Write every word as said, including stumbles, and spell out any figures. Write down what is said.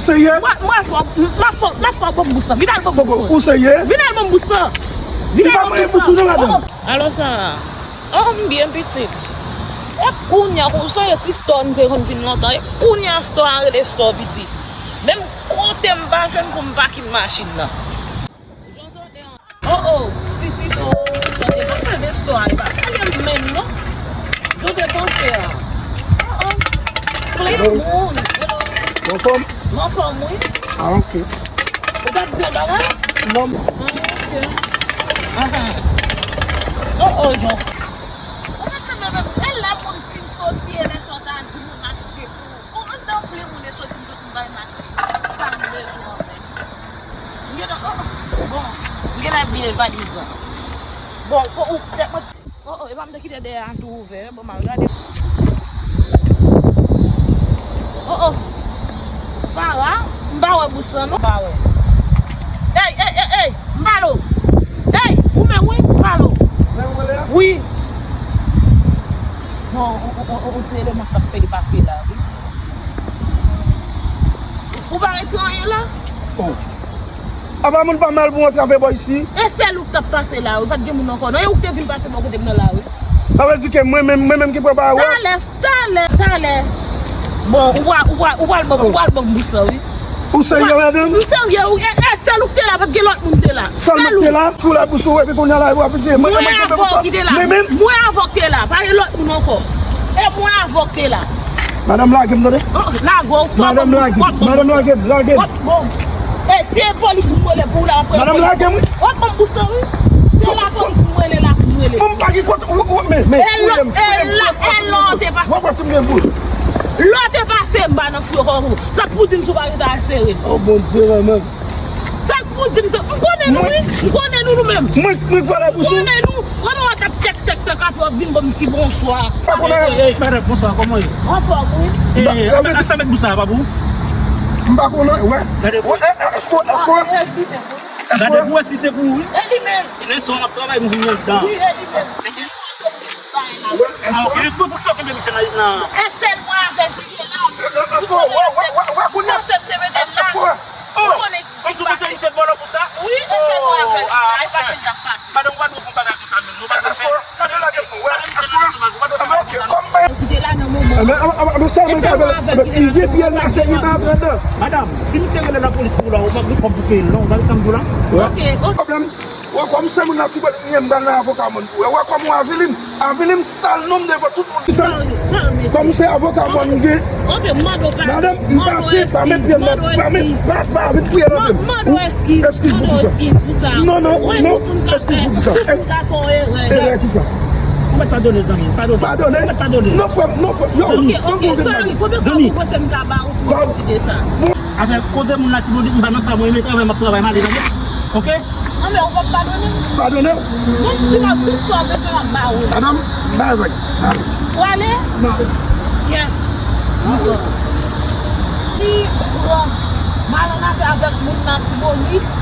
Serye? Mwen, mwen fò, m ap fò, m ap fò ban m bous lan. Vin al ban m bous lan. Ou serye? Vin al ban m bous lan. Vin al ban m bous lan. Alo, Sara. Oh, m byen, pitit. E kounye a, kon sa, yon ti store n te konn vin lontan. E kounye a, store a rele store piti. Menm kote m pa jwenn pou m pakin machin nan. Oh, oh, pitit, oh, jan w te panse de store a, e pa sa l ye menm, non. Jan w te panse a. Oh, oh. Plen moun. Hello. Ou anfòm? M anfòm, wi. Ah, ok. Ou t ap di yon bagay? Non. Ah, ok. Aha. Oh, oh, Jan. Ou mèt tande menm, e lè moun fin soti, e lè sa w ta di moun achte pou ou. Bon, anndan plen moun e soti, m soti, m bay Mati. Sa m bezwen anfen. M gentan, oh, oh, bon, m gentan bliye valiz lan. Bon, pou ou, tèt mwen. Oh, oh, e pa m te kite dèyè a tou ouvè, bon, m al gade. Oh, oh. Sara, m pa wè bous lan, non, m pa wè. Ey, ey, ey, ey, m pale w. Ey, ou menm, wi, m pale w. Wi. Non, on, on, on, on ti eleman k ap pede pase la, wi. Ou pa retire anyen la? Oh. Apa moun pa mal pou antre avè bò isi? E sèl ou k t ap pase la, wi. Pa t gen moun ankò, non. E ou k te vin pase bò kote m nan la, wi. Sa vle di ke mwen menm, mwen menm ki pran pa a? Talè, talè, talè. Bon, ou pral, ou pral, ou pral ban m, ou pral ban m bous lan, wi. Ou serye, madanm? M serye, wi. E, e sèl ou k te la, pa t gen lòt moun te la. Sèl mwen k te la, tou la bous ou, epi kounye a la, w ap di, mwen, mwen avè w ki te la. Mwen menm? Mwen avè w ki te la, pa gen lòt moun ankò. E mwen avè w ki te la. Madanm, lage m, tande? Oh, lage w, fò madanm, lage m, madanm, lage m, lage m. Bon. E si e polis m rele pou w la, w ap rele polis. Madanm, lage m, wi. W ap ban m bous lan, wi. Se lapolis m rele la pou m rele. Bon, m pa gen kote, w, w, men, men, fouye m, fouye m, fouye m, fouye m. E lè w te pase. W ap wè si m gen boul. Lè w te pase, m pa nan fouye kò w. Sa k pou di m si w pa rete a sere? Oh, Bondye, manman. Sa k pou di m se, m konnen nou, wi. M konnen nou, nou menm. Mwen, mwen vòlè bous ou? M konnen nou. Konnen w t ap tèk, tèk, tèk, apre w ap vin ban m ti bonswa. M pa konnen. Ey, ey, ey, madam, bonswa, kòman w ye? Anfòm, wi. Ey, ey, sa mèt bous sa, pa pou ou? M pa konnen, wè. Gade pou. Wè, e, e, èske, èske. Gade pou wè si se pou ou, wi. E li menm. Gen istwa m ap travay, m vin anndan. Wi, e li menm. Ah, ok. Pou, pou sa w kenbe misye nan, nan. E sèl mwen avè l ki te la. Èske, wè, wè, wè, wè, kounye a. Èske, wè. Oh, kòmsi w panse misye t vòlò pou sa? Wi, e sèl mwen avè l ki te la, e pa sèl k ap pase. Madanm, ou pa dwe fè yon bagay konsa menm, non, ou pa dwe fè. Madanm, misye nan misye mal, ou pa dwe fè bagay konsa. Ki te la nan moman an. Ebyen, ebyen, ebyen, sèlman ki avè l, ebyen, li gen pye l mache, li pa antre anndan. Madanm, si misye rele lapolis pou ou la, ou pa gen kòb pou peye l, non, ou tande sa m di w la? Ok, ok. Pwoblèm. Wè kòm se moun nan ti bwèt m ye, m pral nan avoka mòn pou wè. Wè kòm w avili m. Avili m sal non m devan tout moun. Sa, kòm se avoka mòn m gen. Madanm, m pase, pa met pye m la, pa met, pa, pa vin priye nan pye m. Eskiz pou sa. Non, non, non, eskiz pou sa. Erè ki sa? Ou mèt padone, zanmi, padone. Padone? Ou mèt padone. Non, frè m, non, frè m, yo. Ok, ok, sorry, konbyen kòb ou panse m ka ba ou pou ou kite sa? Afè koze moun la, Tibonit, m pa nan sa, mwen, men travay, m ap travay, m ale, tande? Ok? Non, men ou p ap padone m? Padone w? Tout, tout, tout sa w bezwen, m ap ba ou. Madanm, m pa avèk. Ou ale? M ale. Kè. Ki, bon, m al annafè avèk moun nan Tibonit.